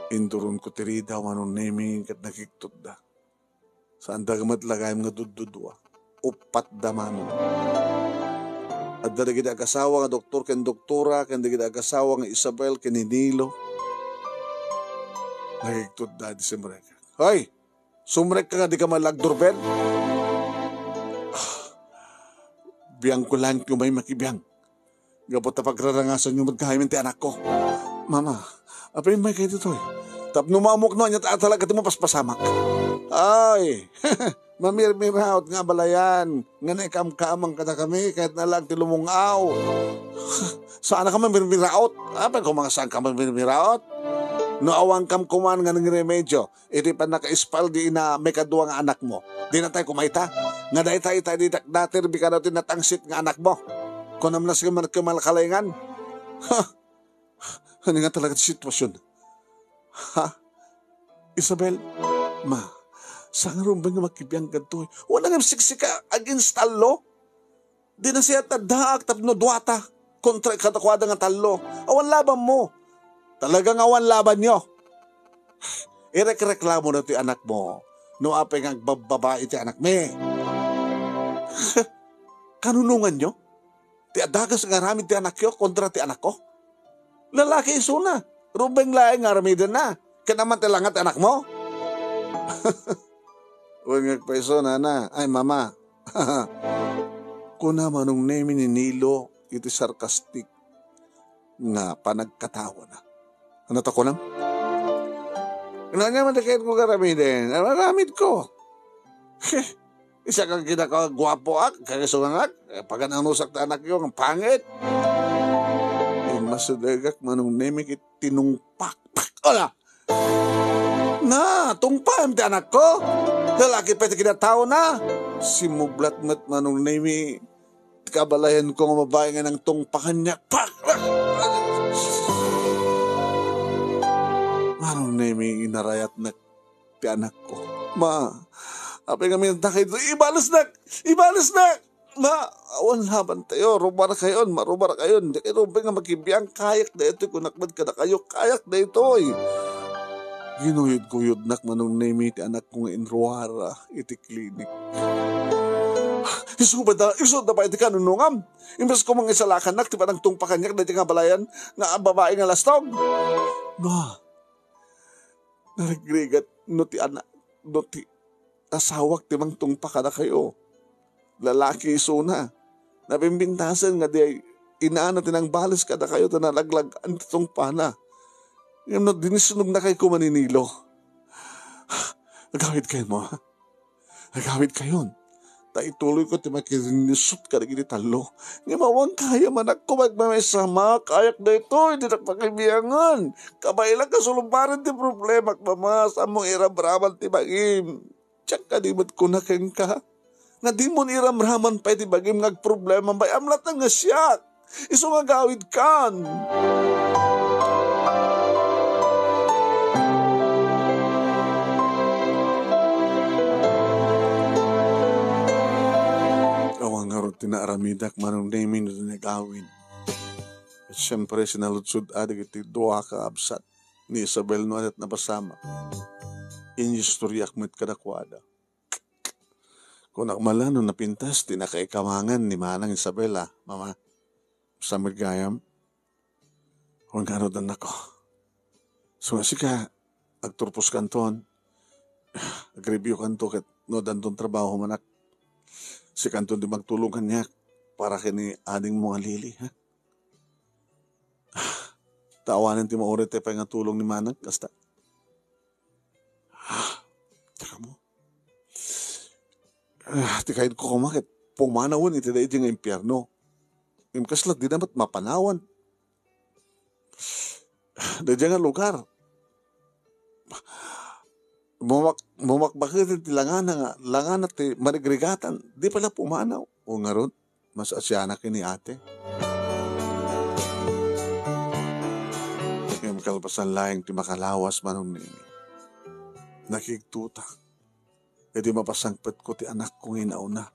Induronko ti ridaw, Manong Nemi, ket nakigtotda. Saanda met la gayam nga duddudua. Uppat da manen. Adda dagiti agasawa nga doktor ken doktora, ken dagiti agasawa nga Isabel ken ni Nilo. Nagigtotda idi simrekak. Hoy! Sumrekka nga dika man la agdurbel? Biangko laeng ti umay makibiang. Gapu ta pagrarangasanyo met gayam ti anakko. Mama, apay, immay kay ditoy. Tapno maammoak no ania ti talaga ti mapaspasamak. Ay, mamirmiraot nga abalayan nga naikamkamang kadakami ket nalaag ti lumung-aw. Saanka mamirmiraot? Apay koma nga saanka mamirmiraot? No awankam koman nga nangremedyo, iti pannakaispal di ina maikadua nga anakmo. Di natay kumayta nga dayta ita di dakdater bikano ti natangsit nga anakmo. Kunam na sige man kemala kalaingan. Ha? Ano nga talaga ti sitwasyon? Ha? Isabel, ma, sangarumbeng nga makibiang kadtoy. Wala nga siksika against tallo. Di nasiat addaak tapno duata kontra kadakuada nga tallo. Awan labanmo. Talaga nga awan labanyo. Irekreklamo na ti anakmo no apay nga agbabbabai ti anakmi. Kanunonganyo? Ti adagas nga aramid ti anakyo kontra ti anakko? Lalaki isuna. Rubeng laeng nga aramidenna. Ken ammo ti langa ti anakmo? Wen nga agpaiso, nana. Ay, mama. Kuna Manong Nemi ni Nilo iti sarkastik nga panagkatawana. Ano ta kunam? Ano nga man ti kayatko nga aramiden? Aramidko. Heh, isa kang kinakaguapoak, kaiso nga ngak, eh, pagananusak ta anakyo, nga pangit. Immasidegak Manong Nemi ket tinungpak. Pak! Ala! Na, tungpaem ti anakko. Lalaki pay ti kinataona. Simublat met Manong Nemi ti kabalayanko nga babai nga nangtungpa kaniak. Pak! Manong Nemi, inarayatnak ti anakko. Ma, apay nga minta kay ibalesnak! Ibalesnak! Ma, awan labantayo, rubarkayon, marubarkayon. Dakayo rubeng nga makibiang, kayak daytoy, kunak met kadakayo, kayak daytoy. Ginuyod-guyodnak Manong Nemi ti anakko nga inruara iti klinik. Isu ba da, isu da pay ti kanunongam? Imbes ko mangisalakannak ti panagtungpa kaniak daytoy nga balayan nga babai nga lastog. Ma, narigrigat no ti anak, no ti asawak ti mangtungpa kadakayo. Lalaki isuna. Nabimbintasen nga di ay inana ti nangbales kadakayo ta nalaglag-an ti tungpana. Ngem no dinisunog na kay kumaninilo. Agawid kayo mo, ha? Agawid kayon. Ta ituloy ko ti makirinnisut kadagiti tallo. Ngem awan kaya manak ko magmamaysa, ma, kayak daytoy, dinak pakibiangan. Kabaelak nga sulubaran ti problemak, mama, saan mo iramraman ti bagim. Diak kadi met kuna kenka nga dimon iramraman pay ti bagim nga agproblema, bay-am latta nga siak. Isu nga agawidkan. Awan ngarud ti Naaramidak, Manong Nemy, no di nagawid. Ket siempre, sinaludsod-ak dagiti dua a kakabsat ni Isabel no ania't napasamak. Inyistoriaak met kadakuada. Kunak man la no napintas ti nakaikamangan ni Manang Isabel, Mama. Sa met gayam? Wen ngarud, annakko. So, sika, agturposkanton, agreviewkanto ket no addanton trabaho, manak, sikanton ti magtulong kaniak para ken ni adingmo nga Lily, ha? Ta awanen ti mauray ti pangatulong ni Manang kasta. Ah, taka mo. Ah, ti kayatko koma ket pumanawen iti daydi nga impierno. Ngem kasla dina met mapanawan. Daydi nga lugar. Mumak-, mumakbaket ti langana nga, langana ti marigrigatan. Di pala pumanaw. O ngarud, mas asianak ini ate. Ngem kalpasan laeng ti makalawas, Manong Nemy, nakigtutak iti mapasangpetko ti anakko nga inauna,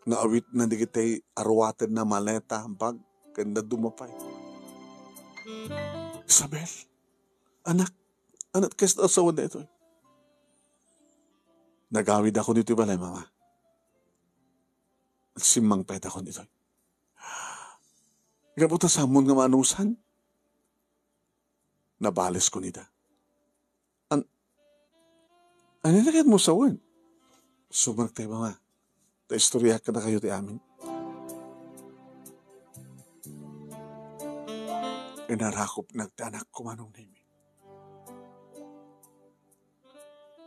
nga awitna dagiti aruatenna maleta, bag, ken dadduma pay. Isabel, anak, anak, kasta a sawen daytoy? Nagawidakon iti balay, Mama. Simmangpetakon itoy. Gapu ta sammon nga maanusan, nabaleskon ida. An-, ania ti kayatmo sawen? Sumrekta, Mama. Ta istoriaak kadakayo ti amin. Inarakopnak ti anakko, Manong Nemy.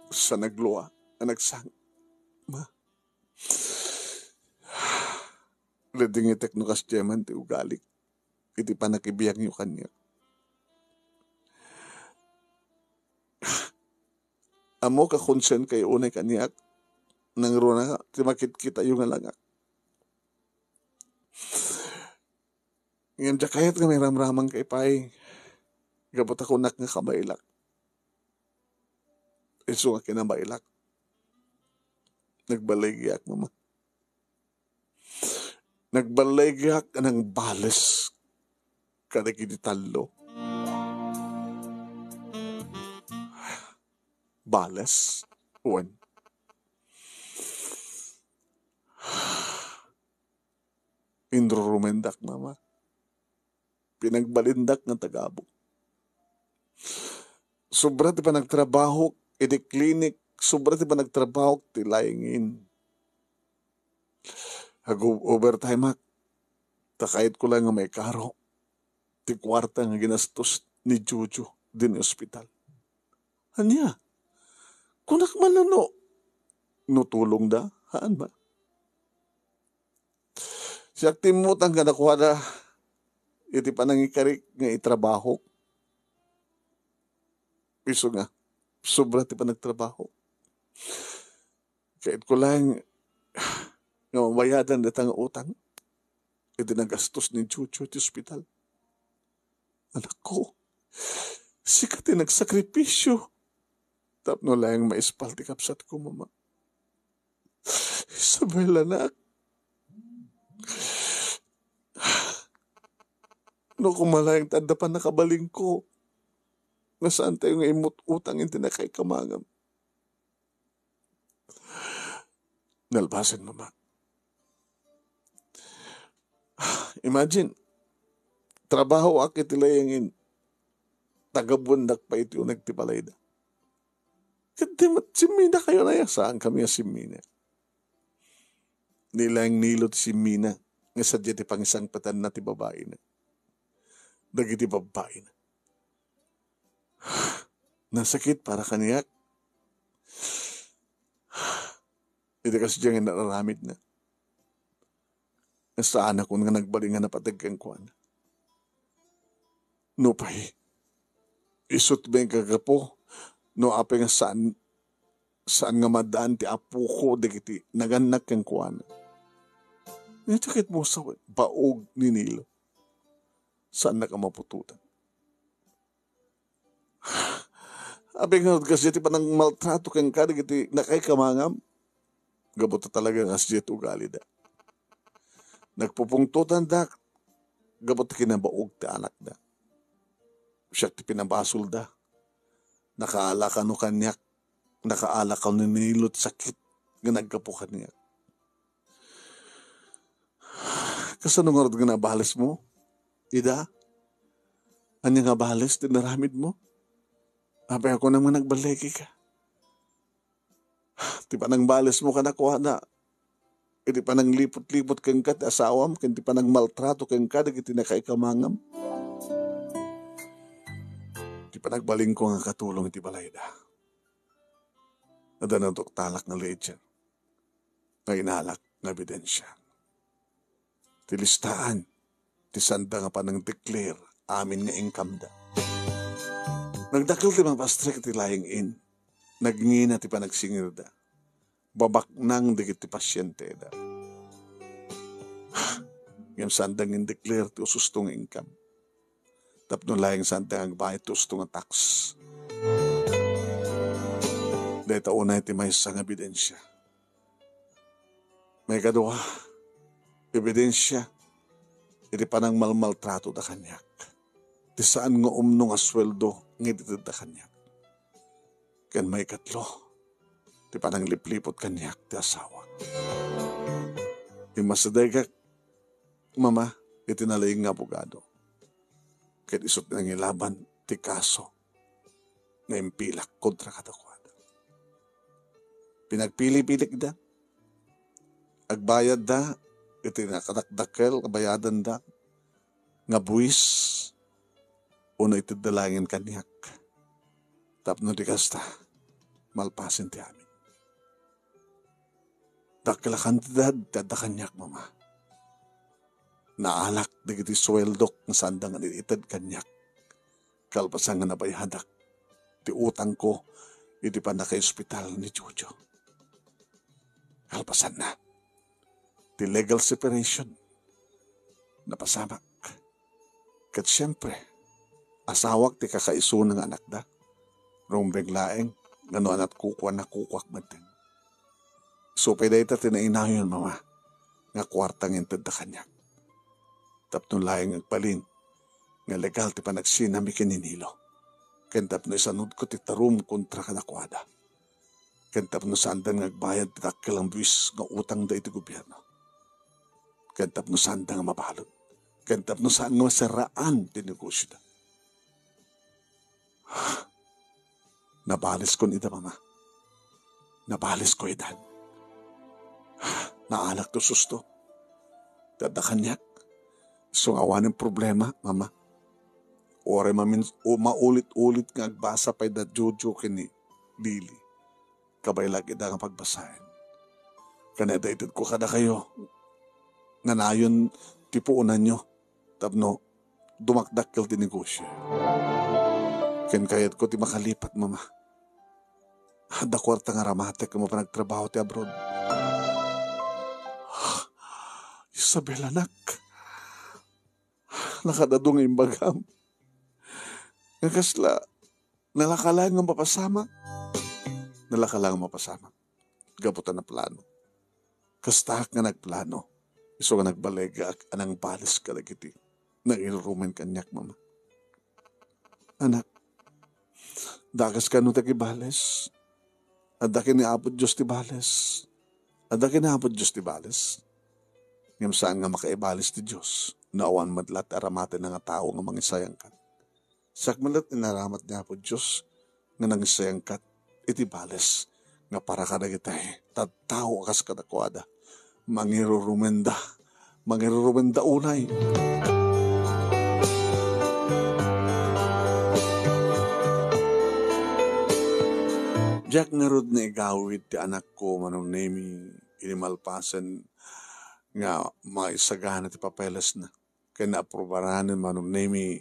Sa naglua a nagsang-, Ma, nadingitek no kasdiay man ti ugalik iti pannakibiangyo kaniak. Ammok a konsenkayo unay kaniak, nangruna ti makitkitayo nga langak. Ngem diak kayat nga mairamramangkayo pay, gapu ta kunak nga kabaelak. Isu nga kinabaelak. Nagballigiak, Mama. Nagballigiak a nangbales kadagiti tallo. Bales? Wen. Inrurumendak, Mama. Pinagbalindak nga tagabu. Sobra ti panagtrabahok iti klinik, sobra ti panagtrabahok ti laingin. Ag-overtime-ak, ta kayatko laeng nga maikaro ti kuarta nga ginastos ni Jojo ditoy ospital. Ania? Kunak man no, no tulongda, haan ba? Siak ti immutang kadakuada iti panangikarik nga itrabahok. Isu nga, sobra ti panagtrabaho. Kayatko laeng nga mabayadan dayta nga utang iti nagastos ni Jojo iti ospital. Anakko, sika ti nagsakripisio tapno laeng maispal ti kabsatko, Mama. Isabel, anak. No koma laeng ti adda pannakabalinko, nga saantayo nga immut-utang iti nakaikamangam. Nalpasen, Mama. Imagine, trabahoak iti laingin, tagabuendak pay iti uneg ti balayda. Ket di met simminakayon aya? Saankami a simmina. Ni laeng Nilo ti simmina nga sadiay ti pangisangpetanna ti babaina dagiti babbaina. Nasakit para kaniak iti kasdiay nga inaramidna. Saanakon nga nagbalin nga napateg kenkuana. Nupay, isut' met nga gapu no apay nga saan, saan nga madan ti apoko dagiti nagannak kenkuana. Ania ti kayatmo sawen? Baog ni Nilo. Saannak a maputotan. Apay nga kasdiay ti panangmaltrato kenka dagiti nakaikamangam? Gapu ta talaga kasdiay ti ugalida. Nagpupungtotandak gapu ta kinabaog ti anakda. Siak ti pinabasolda. Nakaala kano kaniak, nakaala kano ni Nilo ti sakit nga naggapu kaniak. Kasano ngarud nga nabalesmo ida? Ania nga bales ti naramidmo? Apay a kunam nga nagballegika? Ti panangbalesmo kadakuada, iti panangliput-liput kenka ti asawam, ken ti panangmaltrato kenka dagiti nakaikamangam. Ti panagbalinko nga katulong iti balayda, adda naduktalak nga ledger nga inalak nga ebidensia. Ti listaan ti sanda nga panang-declare amin nga income-da. Nagdakkel ti mapastrek iti lying-in. Nagngina ti panagsingirda. Babaknang dagiti pasienteda. Ngem sanda nga in-declare ti ususto nga income. Tapno laeng sanda nga agbayad ti usto nga tax. Dayta unay ti maysa nga ebidensia. Maikadua, ebidensia iti panangmalmaltratoda kaniak. Ti saan nga umno nga sueldo nga itedda kaniak. Ken maikatlo, ti pananglipliput kaniak ti asawak. Immasidegak, Mama, iti nalaing nga abogado. Ket isu ti nangilaban ti kaso nga impilak kontra kadakuada. Pinagpili-pilikda. Agbayadda iti nakadakdakkel nga bayadenda nga buis wenno itedda laengen kaniak. Tapno di kasta, malpasen ti amin. Dakkel a kantidad ti adda kaniak, Mama. Naalak dagiti sueldok nga saanda nga ited kaniak. Kalpasan nga nabayadak ti utangko iti pannakaospital ni Jojo. Kalpasanna, ti legal separation. Napasamak. Ket siempre, asawak ti kakaisuna nga anakda. Rumbeng laeng nga no anat kukuana, kukuak metten. Isu pay dayta ti nainayon, Mama, nga kuarta nga intedda kaniak. Tapno laeng agbalin nga legal ti panagsinami ken ni Nilo. Ken tapno isanudko ti tarum kontra kadakuada. Ken tapno saanda nga agbayad ti dakkel a buis nga utangda iti gobierno. Ken tapno saanda nga mabalud. Ken tapno saan nga maserraan ti negosioda. Nabaliskon ida, Mama. Nabalisko ida. Naalak ti ususto ti adda kaniak. Isu nga awanen problema, Mama. Uray mamin-, o maulit-ulit nga agbasa pay da Jojo ken ni Lily. Kabaelak ida nga pagbasaen. Ken dayta itedko kadakayo nga nayon ti puonanyo tapno dumakdakkel ti negosio. Ken kayatko ti makalipat, Mama. Adda kuarta nga aramatek nga mapan agtrabaho ti abroad. Isabel, anak, nakadadu nga imbagam nga kasla nalaka laeng nga mapasamak. Nalaka laeng nga mapasamak. Gapu ta naplano. Kastaak nga nagplano, isu nga nagbalegak a nangbalis kadagiti nangirurumen kaniak, Mama. Anak, dakas kano ti agibales? Adda ken ni Apo Dios ti bales. Adda ken ni Apo Dios ti bales. Ngem saan nga makaibales ti Dios no awan met la ti aramatenna nga tao nga mangisayangkan. Siak met la ti inaramat ni Apo Dios nga nangisayangkan iti bales nga para kadagitay tattao a kas kadakuada. Mangirurumenda. Mangirurumenda unay. Diak ngarud naigawid ti anakko, Manong Nemi, idi malpasen nga maisagana ti papelesna ken naaprobaran ni Manong Nemi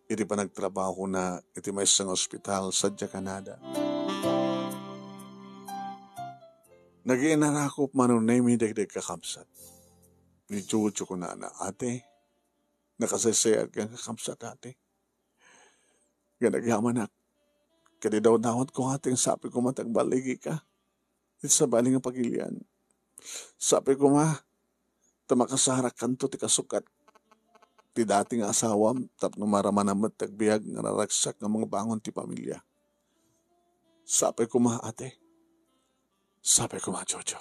iti panagtrabahona iti maysa nga ospital sadiay Canada. Nagiinnarakop, Manong Nemi, dagiti kakabsat. Ni Jojo kunana, "Ate, nakasaysayaat nga kakabsat, ate. Nga nagyamanak, ket idawdawatko, ate, nga sapay koma ti agballigika iti sabali nga pagilian. Sapay koma ta makasarakkanto ti kasukat ti dati nga asawam tapno maramana met ti agbiag nga naragsak nga mangbangon ti pamilia. Sapay koma, ate. Sapay koma, Jojo.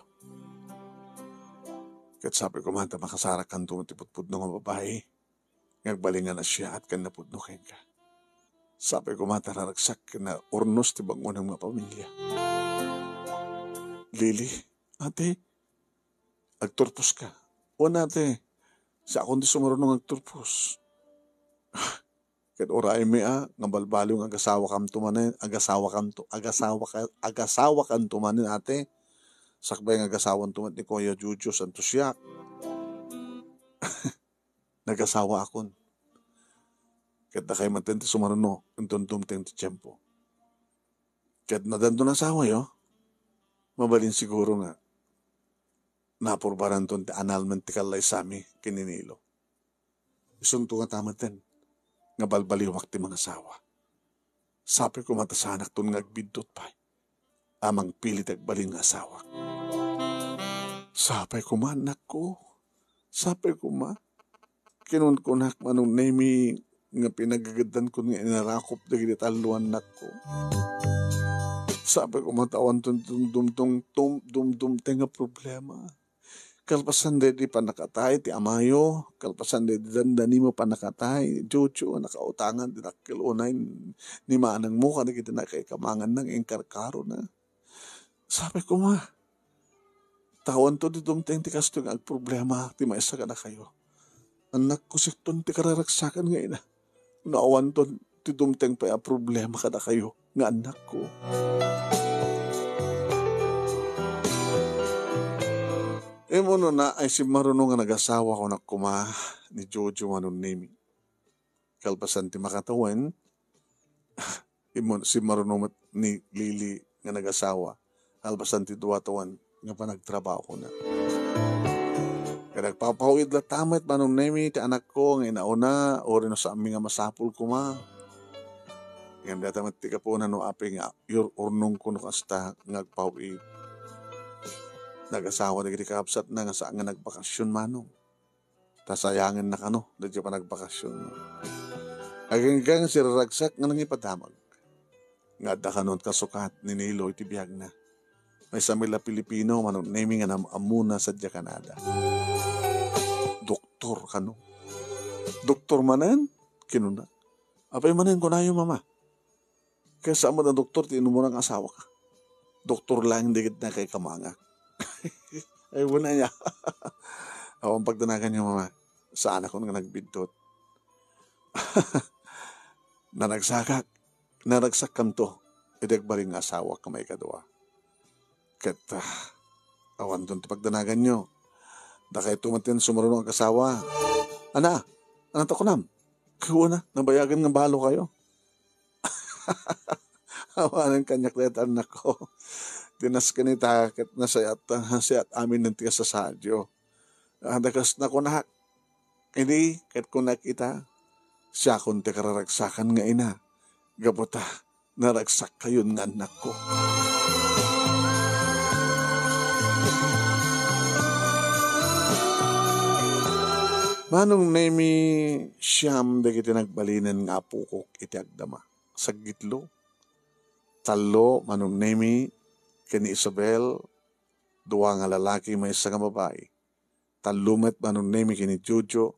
Ket sapay koma ta makasarakkanto ti pudpudno nga babai nga agbalin nga nasiaat ken napudno kenka. Sapay koma ta naragsak ken naurnos ti bangonam nga pamilia. Lily, ate, agturposka. Wen, ate, siakon ti sumaruno nga agturpos. Ket uraymi a nga balbaliw nga agasawakanto manen, agasawakanto, agasawaka-, agasawakanto manen, ate. Sakbay nga agasawanto met ni Kuya Jojo, santo siak. Nagasawaakon. Ket dakay manen ti sumaruno, inton dumteng ti tiempo. Ket no addanto nga asawayo, mabalin siguro nga napurbaranton ti annulment ti kallaysami ken ni Nilo. Isunto ngata manen nga balbaliwak ti mangasawa. Sapay koma ta saanakton nga agbiddut pay a mangpili ti agbalin nga asawak. Sapay koma, annakko. Sapay koma. Kinunkunak, Manong Nemi, nga pinagagaddankon nga inarakop dagiti tallo a annakko. Sapay koma ta awanton dumdumtong tum-, dumdumteng nga problema. Kalpasan daydi pannakatay ti amayo, kalpasan daydi dandanimo pannakatay, Jojo, nakautangan ti dakkel unay ni manangmo kadagiti nakaikamanganna nga inkarkarona. Sapay koma, ta awanto ti dumteng ti kastoy nga agproblema ti maysa kadakayo. Annakko, siakton ti kararagsakan nga ina. No awanton ti dumteng pay a problema kadakayo nga annakko. Immunona ay simmaruno nga nagasawa, kunak koma ni Jojo, Manong Nemi. Kalpasan ti makatawen, immun-, simmaruno met ni Lily nga nagasawa. Kalpasan ti dua tawen nga panagtrabahona. Ket agpapawid latta met, Manong Nemi, ti anakko nga inauna, uray no saanmi nga masapul koma. Ngem dayta met ti gapuna no apay nga yur-, urnongko no kasta nga agpawid. Nagasawa dagiti kakabsatna nga saan nga nagbakasyon, Manong. Ta sayangenna kano daydi panagbakasyon. Agingga nga siraragsak nga nangipadamag nga adda kano kasukat ni Nilo iti biagna. Maysa met la Pilipino, Manong Nemi, nga naam-ammona sadiay Canada. Doktor kano. Doktor manen? Kinuna. Apay manen kunayo, Mama? Kaysa met a doktor ti inumuna nga asawak. Doktor laeng dagiti nakaikamangak. Ay, wen aya. Awan pagdanaganyo, Mama. Saanakon nga nagbiddut. Naragsakak. Naragsakkanto iti agbalin nga asawak nga maikadua. Ket, ah, awanton ti pagdanaganyo. Dakayto met ti sumaruno nga agasawa. Ana, ania ti kunam? Ket wen a, nabayagen nga balo kayo. Awanen kaniak dayta, annakko. Ti nasken ita ket nasayaat, nasayaat amin ti kasasaadyo. Adda kas nakunak. Idi ket kunak ita, siakon ti kararagsakan nga ina. Gapu ta naragsak kayon nga annakko. Manong Nemi, siam dagiti nagbalinen nga apokok iti agdama. Saggitlo. Tallo, Manong Nemi, ken ni Isabel, dua nga lalaki, maysa nga babai. Tallo met, Manong Nemi, ken ni Jojo,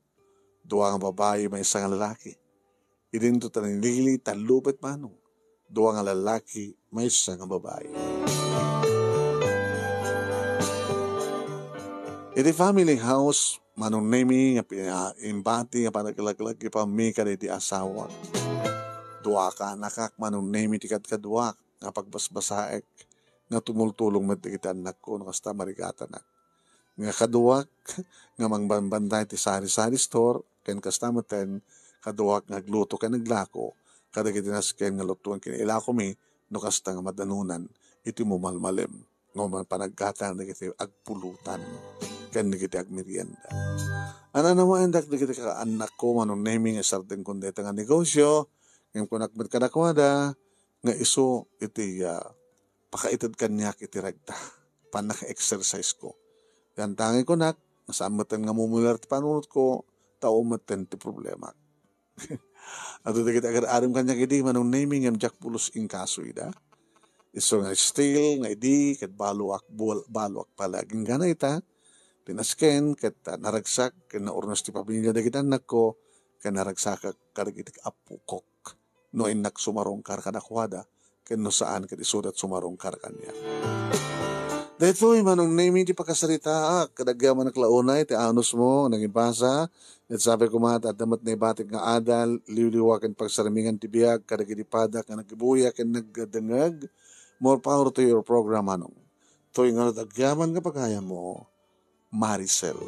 dua nga babai, maysa nga lalaki. Idinto ta ni Lily, tallo met, Manong, dua nga lalaki, maysa nga babai. Iti family house, Manong Nemi, nga pina-, imbati nga panaglaglagipanmi kadagiti asawa. Dua ka anakak, Manong Nemi, ti kadkaduak nga pagbasbasaek, nga tumultulong met dagiti annakko no kasta marigatanak. Nga kaduak nga mangbambantay ti sari-sari store, ken kasta metten, kaduak nga agluto ken aglako kadagiti nasken nga lutoen ken ilakomi no kasta nga madanunan iti mumalmalem nga mapanagatang dagiti agpulutan ken dagiti agmerienda. Ananawaendak dagiti kaannakko, Manong Nemi, nga isardengkon dayta nga negosio, ngem kunak met kadakuada nga isu iti, ah, pakaited kaniak iti regta, pannaka-exercise ko. Yantangay kunak, Saan metten nga mumuler ti panunotko, tao metten ti problema. Adu dagiti agar-arim kaniak idi, Manong Nemy, ngem diak pulos inkasuyda. Isu nga still nga idi, ket baloak, bual-, baloak pala. Agingga ita, ti nasken, ket, ah, naragsak, ken naurnos ti pamilya dagiti annakko, ken naragsakak kadagiti apokok. No innak sumarungkar kadakuada, ken no saan, ket isuda ti sumarungkar kaniak. Daytoy, Manong Nemy, ti pakasaritaak, ket agyamanak la unay ti anusmo, nangibasa, ket sapay koma, adda met naibatik nga adal, liwliwa ken pagsarmingan ti biag, kadagiti padak nga nagbuya ken nagdengngeg. More power to your program, Manong. Toy ngarud agyaman nga pagayammo, Maricel.